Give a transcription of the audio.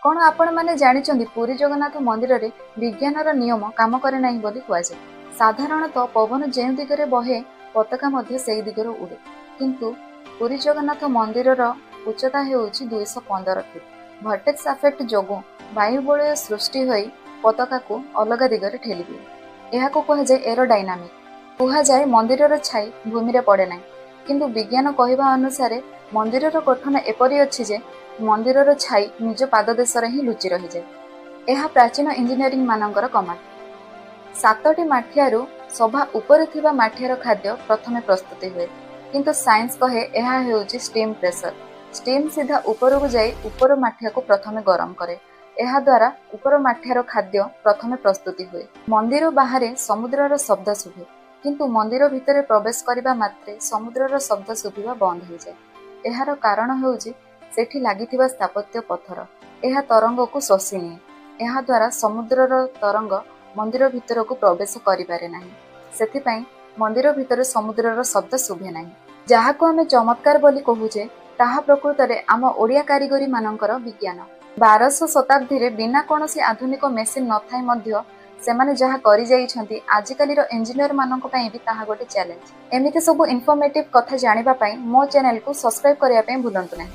କ'ଣ ଆପଣମାନେ ଜାଣିଛନ୍ତି, ପୁରୀ ଜଗନ୍ନାଥ ମନ୍ଦିରରେ ବିଜ୍ଞାନର ନିୟମ କାମ କରେ ନାହିଁ ବୋଲି କୁହାଯାଏ? ସାଧାରଣତଃ ପବନ ଯେଉଁ ଦିଗରେ ବହେ, ପତାକା ମଧ୍ୟ ସେଇ ଦିଗରେ ଉଡ଼େ। କିନ୍ତୁ ପୁରୀ ଜଗନ୍ନାଥ ମନ୍ଦିରର ଉଚ୍ଚତା ହେଉଛି 215 ଫିଟ୍। ଭର୍ଟେକ୍ସ ଆଫେକ୍ଟ ଯୋଗୁଁ ବାୟୁବଳୟ ସୃଷ୍ଟି ହୋଇ ପତାକାକୁ ଅଲଗା ଦିଗରେ ଠେଲିଦିଏ। ଏହାକୁ କୁହାଯାଏ ଏରୋଡାଇନାମିକ୍। କୁହାଯାଏ ମନ୍ଦିରର ଛାଇ ଭୂମିରେ ପଡ଼େ ନାହିଁ। କିନ୍ତୁ ବିଜ୍ଞାନ କହିବା ଅନୁସାରେ ମନ୍ଦିରର ଗଠନ ଏପରି ଅଛି ଯେ ମନ୍ଦିରର ଛାଇ ନିଜ ପାଦଦେଶରେ ହିଁ ଲୁଚି ରହିଯାଏ। ଏହା ପ୍ରାଚୀନ ଇଞ୍ଜିନିୟରିଂ ମାନଙ୍କର କମାଲ। ସାତଟି ମାଠିଆରୁ ସଭା ଉପରେ ଥିବା ମାଠିଆର ଖାଦ୍ୟ ପ୍ରଥମେ ପ୍ରସ୍ତୁତି ହୁଏ। କିନ୍ତୁ ସାଇନ୍ସ କହେ ଏହା ହେଉଛି ଷ୍ଟିମ୍ ପ୍ରେସର। ଷ୍ଟିମ୍ ସିଧା ଉପରକୁ ଯାଇ ଉପର ମାଠିଆକୁ ପ୍ରଥମେ ଗରମ କରେ। ଏହାଦ୍ୱାରା ଉପର ମାଠିଆର ଖାଦ୍ୟ ପ୍ରଥମେ ପ୍ରସ୍ତୁତି ହୁଏ। ମନ୍ଦିର ବାହାରେ ସମୁଦ୍ରର ଶବ୍ଦ ଶୁଭେ, କିନ୍ତୁ ମନ୍ଦିର ଭିତରେ ପ୍ରବେଶ କରିବା ମାତ୍ରେ ସମୁଦ୍ରର ଶବ୍ଦ ଶୁଭିବା ବନ୍ଦ ହୋଇଯାଏ। ଏହାର କାରଣ ହେଉଛି ସେଠି ଲାଗିଥିବା ସ୍ଥାପତ୍ୟ ପଥର। ଏହା ତରଙ୍ଗକୁ ଶୋଷି ନିଏ। ଏହାଦ୍ୱାରା ସମୁଦ୍ରର ତରଙ୍ଗ ମନ୍ଦିର ଭିତରକୁ ପ୍ରବେଶ କରିପାରେ ନାହିଁ। ସେଥିପାଇଁ ମନ୍ଦିର ଭିତରେ ସମୁଦ୍ରର ଶବ୍ଦ ଶୁଭେ ନାହିଁ। ଯାହାକୁ ଆମେ ଚମତ୍କାର ବୋଲି କହୁଛେ, ତାହା ପ୍ରକୃତରେ ଆମ ଓଡ଼ିଆ କାରିଗରୀ ମାନଙ୍କର ବିଜ୍ଞାନ। 12ଶହ ଶତାବ୍ଦୀରେ ବିନା କୌଣସି ଆଧୁନିକ ମେସିନ୍ ନଥାଇ ମଧ୍ୟ ସେମାନେ ଯାହା କରିଯାଇଛନ୍ତି, ଆଜିକାଲିର ଇଞ୍ଜିନିୟର ମାନଙ୍କ ପାଇଁ ବି ତାହା ଗୋଟେ ଚ୍ୟାଲେଞ୍ଜ। ଏମିତି ସବୁ ଇନଫର୍ମେଟିଭ କଥା ଜାଣିବା ପାଇଁ ମୋ ଚ୍ୟାନେଲକୁ ସବସ୍କ୍ରାଇବ କରିବା ପାଇଁ ଭୁଲନ୍ତୁ ନାହିଁ।